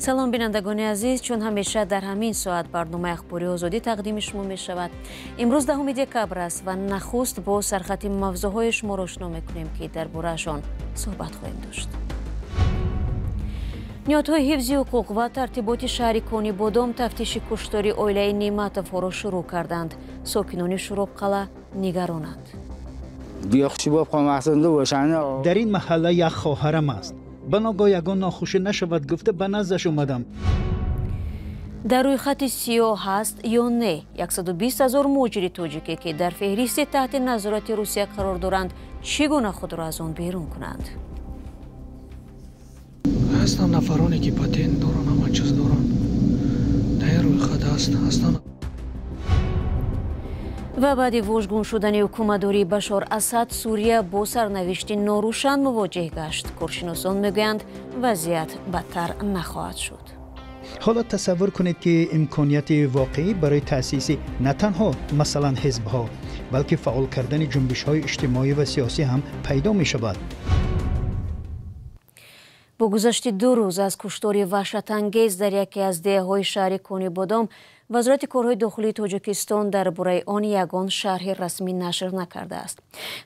Салом, бинандагони азиз. Чун ҳамеша дар ҳамин соат барномаи Ахбори Озодӣ тақдими шумо мешавад. Имрӯз 10 декабр аст ва нахуст бо сархати мавзӯъҳои шуморо ошно мекунем, ки дар бораашон суҳбат хоҳем дошт. Ниҳодҳои ҳифзи ҳуқуқ ва тартиботи шаҳри Конибодом тафтиши куштори оилаи Неъматовҳоро шурӯъ карданд. Сокинони Шӯробқалъа нигаронанд. Дар ин маҳалла як хоҳарам аст. Ба ногоҳ ягон нохушӣ нашавад гуфта, ба наздаш омадам. Дар рӯйхати сиёҳ ҳаст ё не 120 ҳазор муҳоҷири тоҷике, ки дар феҳристи таҳти назорати Русия қарор доранд, чӣ гуна худро аз он берун кунанд? Ҳастанд нафароне, ки патент доранд, ҳама чиз доранд, дар ин рӯйхат ҳастанд. Ва баъди вожгун шудани ҳукуматдории Башор Асад, Сурия бо сарнавишти норӯшан мувоҷеҳ гашт. Коршиносон мегӯянд, вазъият бадтар нахоҳад шуд. Ҳоло тасаввур кунед, ки имконияти воқеӣ барои таъсиси на танҳо, масалан, ҳизбҳо, балки фаъол кардани ҷунбишҳои иҷтимоӣ ва сиёсӣ ҳам пайдо мешавад. Бо гузашти 2 рӯз аз куштори ваҳшатангез дар яке аз деҳаҳои шаҳри Конибодом, Вазорати корҳои дохилии Тоҷикистон дар бораи он ягон шарҳи расмӣ нашр накардааст.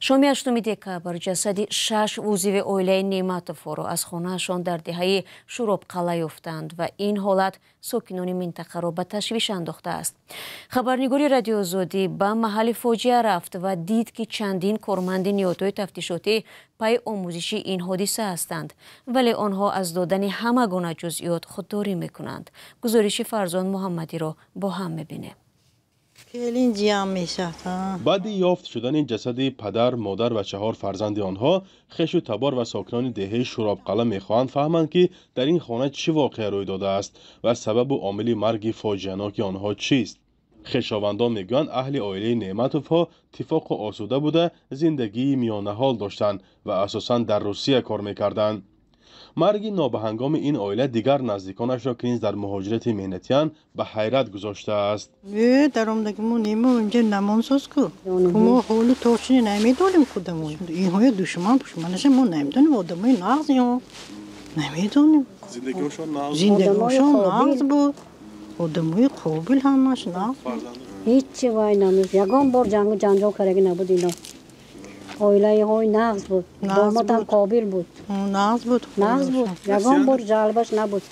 Шоми 8 декабр ҷасади 6 узви оилаи Неъматовҳоро аз хонаашон дар деҳаи Шӯробқалъа ёфтанд ва ин ҳолат сокинони минтақаро ба ташвиш андохтааст. Хабарнигори Радиои Озодӣ ба маҳалли фоҷиа рафт ва дид, ки чандин корманди ниҳодҳои тафтишотӣ пайи омӯзиши ин ҳодиса ҳастанд, вале онҳо аз додани ҳама гуна ҷузъиёт худдорӣ мекунанд. Гузориши Фарзон Муҳаммадиро бо ҳам мебинем. Баъди ёфт шудани ҷасади падар, модар ва 4 фарзанди онҳо, хешу табор ва сокинони деҳаи Шӯробқалъа мехоҳанд фаҳманд, ки дар ин хона чӣ воқеа рӯй додааст ва сабабу омили марги фоҷианоки онҳо чист. Хешовандон мегӯянд, аҳли оилаи Неъматовҳо тифоқу осуда буда, зиндагии миёнаҳол доштанд ва асосан дар Русия кор мекарданд. Марги нобаҳангоми ин оила дигар наздиконашро, ки низ дар муҳоҷирати меҳнатиянд, ба ҳайрат гузоштааст. Даромдагимо немо инҷа намонсоз ку. Мо ҳолу точни намедонем худамон. Инҳоя душман пушманаша мо намедонем, одамои нағз инҳо. Намедонем. Зиндагиошон нағз. Зиндагиошон нағз буд. Одамои қобил ҳамаш нағз. Ҳеҷ вай намуд. Ягон бор ҷангу ҷанҷол кардаги набуд ино. Оилаҳои нағз буд, домодам қобил буд. Нағз буд. Нағз буд. Ягон бор ҷалбаш набуд.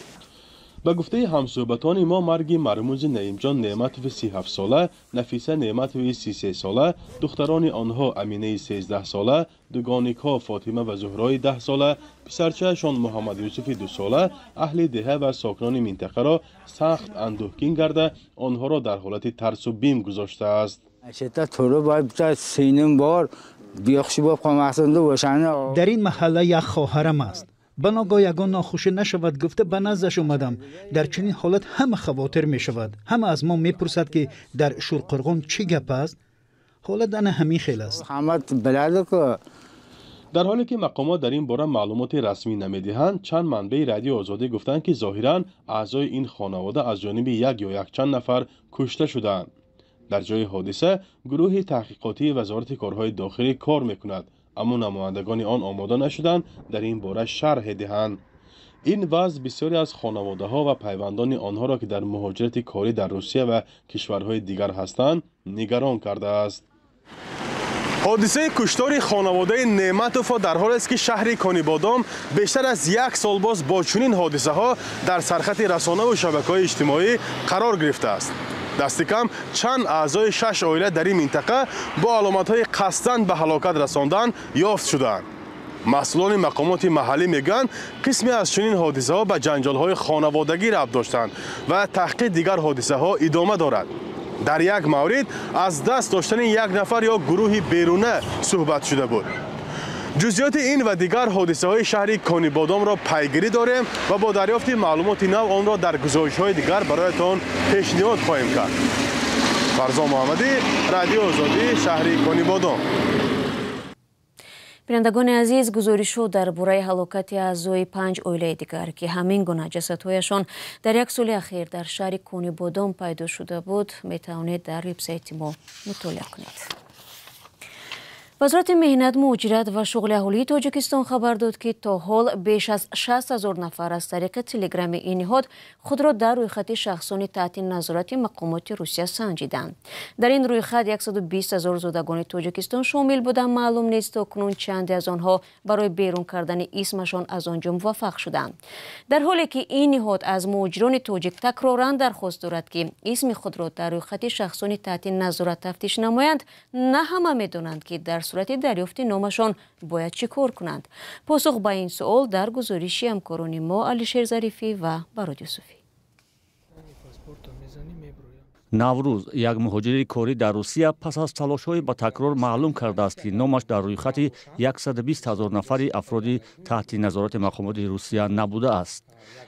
Ба гуфтаи ҳамсӯҳбатони мо, марги мармузи Наимҷон Неъматови 37-сола, Нафиса Неъматови 33-сола, духтарони онҳо Аминаи 13-сола, дугоникҳо Фотима ва Зуҳрои 10-сола, писарчаашон Муҳаммад Юсуфи 2-сола аҳли деҳа ва сокинони минтақаро сахт андӯҳгин карда, онҳоро дар ҳолати тарсу бим гузоштааст. Дар ин маҳалла як хоҳарам аст. Ба ногоҳ ягон нохушӣ нашавад гуфта, ба наздаш омадам. Дар чунин ҳолат ҳама хавотир мешавад. Ҳама аз мо мепурсад, ки дар Шӯрқурғон чӣ гап аст. Ҳолат ана ҳамин хел аст. Дар ҳоле ки мақомот дар ин бора маълумоти расмӣ намедиҳанд, чанд манбаи Радиои Озодӣ гуфтанд, ки зоҳиран аъзои ин хонавода аз ҷониби як ё якчанд нафар кушта шудаанд. Дар ҷои ҳодиса гурӯҳи таҳқиқотии Вазорати корҳои дохилӣ кор мекунад, аммо намояндагони он омода нашуданд дар ин бора шарҳе диҳанд. Ин вазъ бисёре аз хонаводаҳо ва пайвандони онҳоро, ки дар муҳоҷирати корӣ дар Русия ва кишварҳои дигар ҳастанд, нигарон кардааст. Ҳодисаи куштори хонаводаи Неъматовҳо дар ҳолест, ки шаҳри Конибодом бештар аз як сол боз бо чунин ҳодисаҳо дар сархати расонаву шабакаҳои иҷтимоӣ қарор гирифтааст. Дасти кам чанд аъзои 6 оила дар ин минтақа бо аломатҳои қасдан ба ҳалокат расондан ёфт шудаанд. Масъулони мақомоти маҳаллӣ мегӯянд, қисме аз чунин ҳодисаҳо ба ҷанҷолҳои хонаводагӣ рабт доштанд ва таҳқиқ дигар ҳодисаҳо идома дорад. Дар як маврид аз даст доштани як нафар ё гурӯҳи беруна суҳбат шуда буд. Ҷузъиёти ин ва дигар ҳодисаҳои шаҳри Конибодомро пайгирӣ дорем ва бо дарёфти маълумоти нав онро дар гузоришҳои дигар бароятон пешниҳод хоҳем кард. Фарзон Муҳаммадӣ, Радиои Озодӣ, шаҳри Конибодом. Бинандагони азиз, гузоришҳо дар бораи ҳалокати аъзои 5 оилаи дигар, ки ҳамин гуна ҷасадҳояшон дар як соли ахир дар шаҳри Конибодом пайдо шуда буд, метавонед дар вебсайти мо мутолиа кунед. Вазорати меҳнат, муҳоҷират ва шуғли аҳолии Тоҷикистон хабар дод, ки то ҳол беш аз 60 ҳазор нафар аз тариқи телеграми ин ниҳод худро дар рӯйхати шахсони таҳти назорати мақомоти Русия санҷиданд. Дар ин рӯйхат 120 ҳазор зодагони Тоҷикистон шомил буданд. Маълум нест, то кунун чанде аз онҳо барои берун кардани исмашон аз он ҷо муваффақ шуданд. Дар ҳоле ки ин ниҳод аз муҳоҷирони тоҷик такроран дархост дорад, ки исми худро дар рӯйхати шахсони таҳти назорат тафтиш намоянд, на ҳама медонанд, ки дар сурати дарёфти номашон бояд чӣ кор кунанд. Посух ба ин суол дар гузориши ҳамкорони мо Алишер Зарифӣ ва Барод Юсуфӣ. Наврӯз, як муҳоҷири корӣ дар Русия, пас аз талошҳои ба такрор маълум кардааст, ки номаш дар рӯйхати 120 ҳазор нафари афроди таҳти назорати мақомоти Русия набудааст.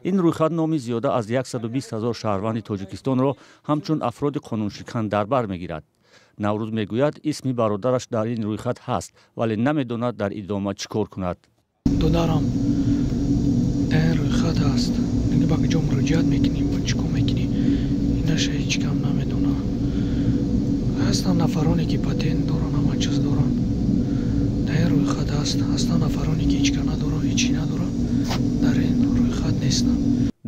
Ин рӯйхат номи зиёда аз 120 ҳазор шаҳрванди Тоҷикистонро ҳамчун афроди қонуншикан дар бар мегирад. Наврӯз мегӯяд, исми бародараш дар ин рӯйхат ҳаст, вале намедонад дар идома чӣ кор кунад. Додарам дар ин рӯйхат ҳаст. Ба куҷо муроҷиат мекунӣ, чӣ кор мекунӣ, инаша ҳеҷ кам намедонад. Ҳастанд нафароне, ки патент доранд, ҳама чиз доранд, дар ин рӯйхат ҳаст. Ҳастанд нафароне, ки ҳеҷ ка надоранд, ҳеҷ чӣ надоранд, дар ин рӯйхат нестанд.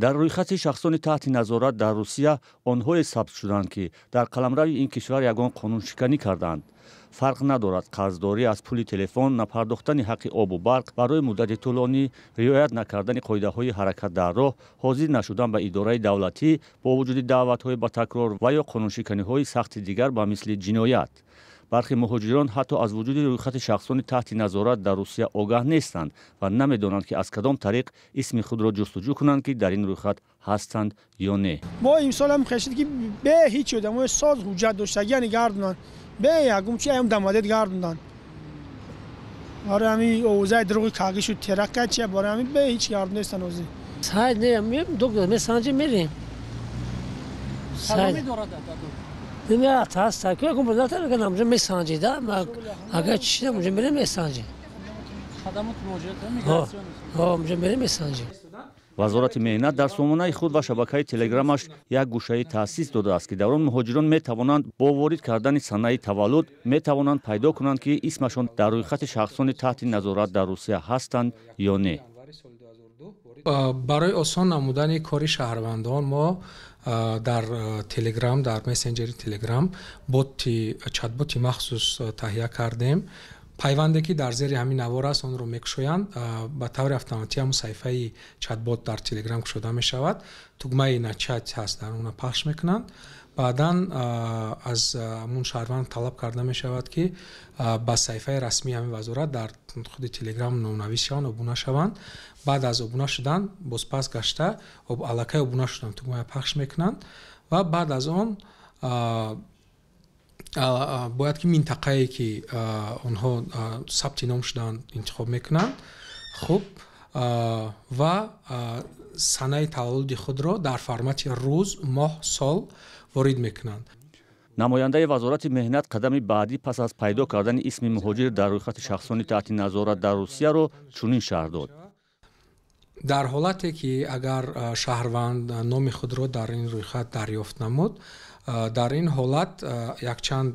Дар рӯйхати шахсони таҳти назорат дар Русия онҳое сабт шуданд, ки дар қаламрави ин кишвар ягон қонуншиканӣ карданд. Фарқ надорад: қарздорӣ аз пули телефон, напардохтани ҳаққи обу барқ барои муддати тӯлонӣ, риоят накардани қоидаҳои ҳаракат дар роҳ, ҳозир нашудан ба идораи давлатӣ бо вуҷуди даъватҳои ба такрор ва ё қонуншиканиҳои сахти дигар ба мисли ҷиноят. Бархи муҳоҷирон ҳатто аз вуҷуди рӯйхати шахсони таҳти назорат дар Русия огаҳ нестанд ва намедонанд, ки аз кадом тариқ исми худро ҷустуҷӯ кунанд, ки дар ин рӯйхат ҳастанд ё не. Мо имсол ҳам хешид, ки бе ҳеҷ одамои соз ҳуҷҷат доштагия гардонанд, бе ягум чи ам дамадед гардонанд. Барои ҳамин овозаи дурӯғи кагӣ шуд, теракка чия, барои ҳамин бе ҳеҷ гардон нестанд ҳозир. Сайд не, доктор месанҷи мерем. Сайд Вазорати меҳнат дар сомонаи худ ва шабакаи телеграмаш як гӯшаи таъсис додааст, ки дар он муҳоҷирон метавонанд бо ворид кардани санаи таваллуд метавонанд пайдо кунанд, ки исмашон дар рӯйхати шахсони таҳти назорат дар Русия ҳастанд ё не. Барои осон намудани кори шаҳрвандон мо дар Телеграм, дар мессенҷери Телеграм боти чатботи махсус таҳия кардем. Пайванде, ки дар зери ҳамин навор аст, онро мекушоянд, ба таври автоматӣ ҳамун саҳифаи чатбот дар Телеграм кушода мешавад. Тугмаи «Начать» ҳаст, дар она пахш мекунанд. Баъдан аз ҳамун шаҳрванд талаб карда мешавад, ки ба саҳифаи расмии ҳамин вазорат дар худи Телеграм номнавис шаванд, обуна шаванд. Баъд аз обуна шудан бозпас гашта аллакай обуна шудан тугмая пахш мекунанд ва баъд аз он бояд ки минтақае, ки онҳо сабти ном шудаанд, интихоб мекунанд. Хуб, ва санаи таваллуди худро дар формати рӯз, моҳ, сол ворид мекунанд. Намояндаи вазорати меҳнат қадами баъдӣ пас аз пайдо кардани исми муҳоҷир дар рӯйхати шахсони таҳти назорат дар Русияро чунин шарҳ дод. Дар ҳолате ки агар шаҳрванд номи худро дар ин рӯйхат дарёфт намуд, дар ин ҳолат якчанд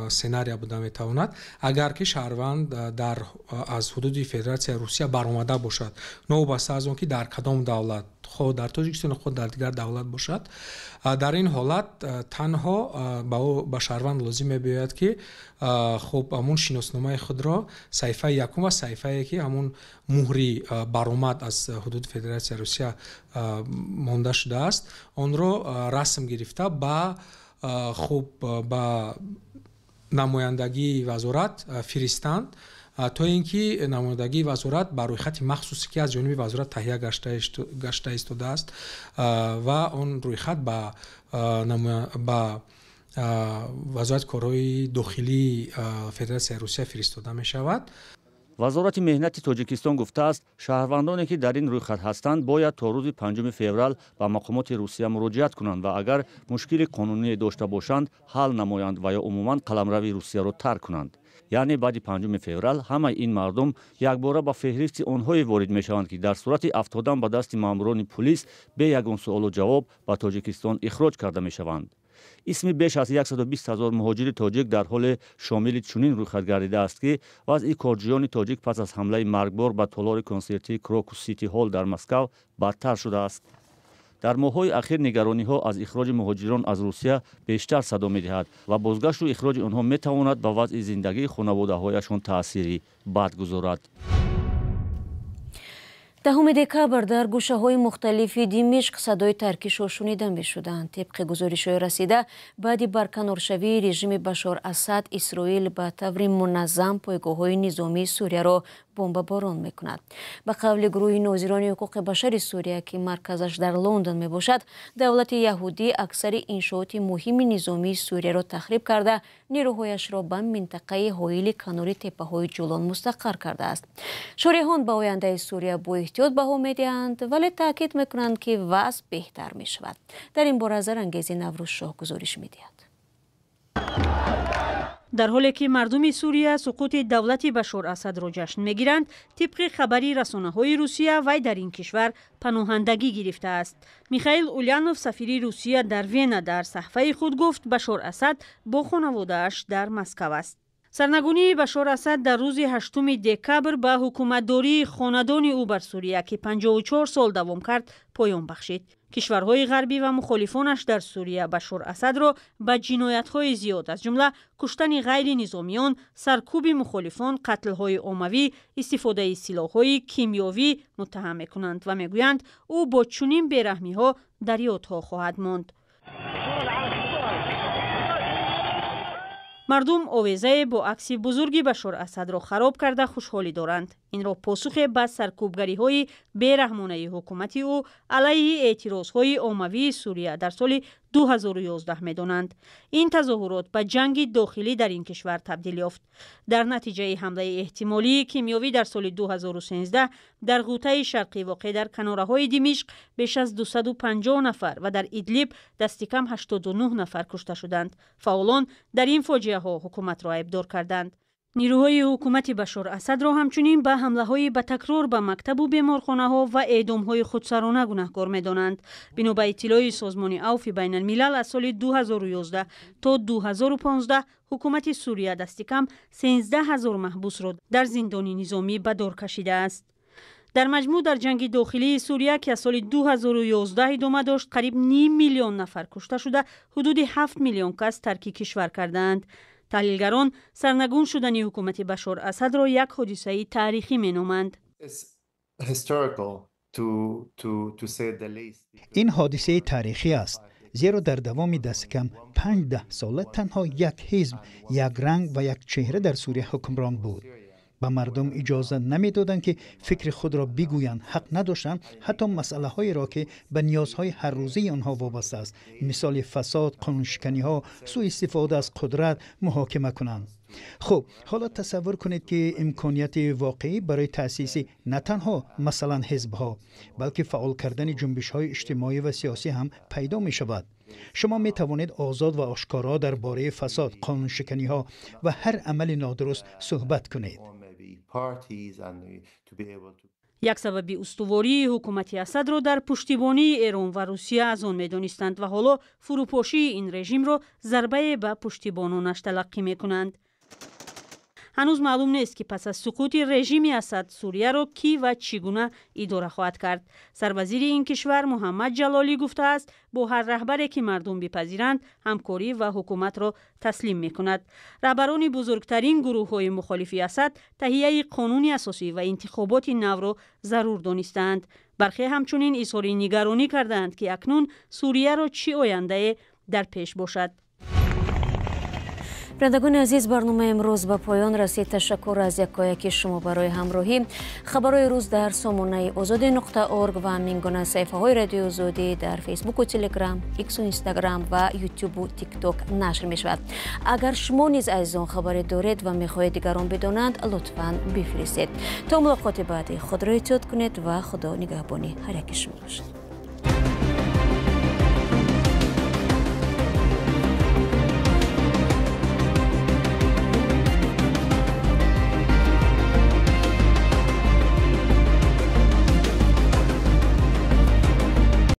сценария буда метавонад. Агар ки шаҳрванд дар аз ҳудуди Федератсияи Русия баромада бошад, новобаста аз он ки дар кадом давлат, хоҳ дар Тоҷикистон, хоҳ дар дигар давлат бошад, дар ин ҳолат танҳо ба шаҳрванд лозим мебиёяд, ки хуб, ҳамун шиносномаи худро, саҳифаи якум ва саҳифае, ки ҳамун муҳри баромад аз ҳудуди Федератсияи Русия монда шудааст, онро расм гирифта ба хуб, ба намояндагии вазорат фиристанд, то ин ки намояндагии вазорат ба рӯйхати махсусе, ки аз ҷониби вазорат таҳия гашта истодааст, ва он рӯйхат ба Вазорати корҳои дохилии Федератсияи Русия фиристода мешавад. Вазорати меҳнати Тоҷикистон гуфтааст, шаҳрвандоне, ки дар ин рӯйхат ҳастанд, бояд то рӯзи 5 феврал ба мақомоти Русия муроҷиат кунанд ва агар мушкили қонуние дошта бошанд, ҳал намоянд ва ё умуман қаламрави Русияро тарк кунанд. Яъне баъди 5 феврал ҳамаи ин мардум якбора ба феҳристи онҳое ворид мешаванд, ки дар сурати афтодан ба дасти маъмурони пулис бе ягон суолу ҷавоб ба Тоҷикистон ихроҷ карда мешаванд. Исми беш аз 120 ҳазор муҳоҷири тоҷик дар ҳоле шомили чунин рӯйхат гардидааст, ки вазъи корҷӯёни тоҷик пас аз ҳамлаи маргбор ба толори консертии Крокус Сити Ҳол дар Москав бадтар шудааст. Дар моҳҳои ахир нигарониҳо аз ихроҷи муҳоҷирон аз Русия бештар садо медиҳад ва бозгашту ихроҷи онҳо метавонад ба вазъи зиндагии хонаводаҳояшон таъсири бад гузорад. 10 декабр дар гӯшаҳои мухталифи Димишқ садои таркишҳо шунида мешуданд. Тибқи гузоришҳои расида, баъди барканоршавии режими Башор Асад, Исроил ба таври муназзам пойгоҳҳои низомии Сурияро бомбаборон мекунад. Ба қавли гурӯҳи нозирони ҳуқуқи башари Сурия, ки марказаш дар Лондон мебошад, давлати яҳудӣ аксари иншооти муҳими низомии Сурияро тахриб карда, нерӯҳояшро ба минтақаи ҳоили канори теппаҳои Ҷулон мустақар кардааст. Шореҳон ба ояндаи Сурия бо эҳтиёт баҳо медиҳанд, вале таъкид мекунанд, ки вазъ беҳтар мешавад. Дар ин бора Зарангези Наврӯзшоҳ гузориш медиҳад. Дар ҳоле ки мардуми Сурия суқути давлати Башор Асадро ҷашн мегиранд, тибқи хабари расонаҳои Русия, вай дар ин кишвар паноҳандагӣ гирифтааст. Михаил Улянов, сафири Русия дар Вена, дар саҳфаи худ гуфт, Башор Асад бо хонаводааш дар Москав аст. Сарнагунии Башор Асад дар рӯзи 8 декабр ба ҳукуматдории хонадони ӯ бар Сурия, ки 54 сол давом кард, поён бахшид. Кишварҳои ғарбӣ ва мухолифонаш дар Сурия Башор Асадро ба ҷиноятҳои зиёд, аз ҷумла куштани ғайринизомиён, саркӯби мухолифон, қатлҳои оммавӣ, истифодаи силоҳҳои кимиёвӣ муттаҳам мекунанд ва мегӯянд, ӯ бо чунин бераҳмиҳо дар ёдҳо хоҳад монд. Мардум овезае бо акси бузурги Башор Асадро хароб карда хушҳолӣ доранд. Инро посухе ба саркӯбгариҳои бераҳмонаи ҳукумати ӯ алайҳи эътирозҳои оммавии Сурия дар соли 2011 медонанд. Ин тазоҳурот ба ҷанги дохилӣ дар ин кишвар табдил ёфт. Дар натиҷаи ҳамлаи эҳтимолии кимиёвӣ дар соли 2013 дар Ғутаи Шарқӣ воқеъ дар канораҳои Димишқ беш аз 250 нафар ва дар Идлиб дасти кам 89 нафар кушта шуданд. Фаъолон дар ин фоҷиаҳо ҳукуматро айбдор карданд. Нерӯҳои ҳукумати Башор Асадро ҳамчунин ба ҳамлаҳои ба такрор ба мактабу беморхонаҳо ва эъдомҳои худсарона гунаҳкор медонанд. Бино ба иттилои Созмони Авфи Байналмилал, аз соли 2011 то 2015 ҳукумати Сурия дасти кам 13 ҳазор маҳбусро дар зиндони низомӣ ба дор кашидааст. Дар маҷмӯъ дар ҷанги дохилии Сурия, ки аз соли 2011 идома дошт, қариб ним миллион нафар кушта шуда, ҳудуди 7 миллион кас тарки кишвар кардаанд. Таҳлилгарон сарнагун шудани ҳукумати Башор Асадро як ҳодисаи таърихӣ меноманд. Ин ҳодисаи таърихӣ аст, зеро дар давоми дасти кам 5 сола танҳо як ҳизб, як ранг ва як чеҳра дар Сурия ҳукмрон буд. Ба мардум иҷоза намедоданд, ки фикри худро бигӯянд, ҳақ надоштанд ҳатто масъалаҳоеро, ки ба ниёзҳои ҳаррӯзаи онҳо вобаста аст, мисоли фасод, қонуншиканиҳо, сӯистифода аз қудрат, муҳокима кунанд. Хуб, ҳоло тасаввур кунед, ки имконияти воқеӣ барои таъсиси на танҳо масалан ҳизбҳо, балки фаъол кардани ҷунбишҳои иҷтимоӣ ва сиёсӣ ҳам пайдо мешавад. Шумо метавонед озод ва ошкоро дар бораи фасод, қонуншиканиҳо ва ҳар амали нодуруст суҳбат кунед. Як сабаби устувории ҳукумати Асадро дар пуштибонии Эрон ва Русия аз он медонистанд ва ҳоло фурӯпошии ин режимро зарбае ба пуштибононаш талаққӣ мекунанд. Ҳанӯз маълум нест, ки пас аз суқути режими Асад Сурияро кӣ ва чӣ гуна идора хоҳад кард. Сарвазири ин кишвар Муҳаммад Ҷалолӣ гуфтааст, бо ҳар раҳбаре ки мардум бипазиранд, ҳамкорӣ ва ҳукуматро таслим мекунад. Раҳбарони бузургтарин гурӯҳҳои мухолифи Асад таҳияи қонуни асосӣ ва интихоботи навро зарур донистаанд. Бархе ҳамчунин изҳори нигаронӣ кардаанд, ки акнун Сурияро чӣ ояндае дар пеш бошад. Бинандагони азиз, барномаи имрӯз ба поён расид. Ташаккур аз якояки шумо барои ҳамроҳӣ. Хабарҳои рӯз дар сомонаи озодӣ.org ва ҳамингуна саҳифаҳои Радиои Озодӣ дар Фейсбуку Телеграм, Иксу Инстаграм ва Ютубу Тикток нашр мешавад. Агар шумо низ азизон хабаре доред ва мехоҳед дигарон бидонанд, лутфан бифиристед. То мулоқоти баъдӣ худро эҳтиёт кунед ва Худо нигаҳбони ҳар яки шумо бошад.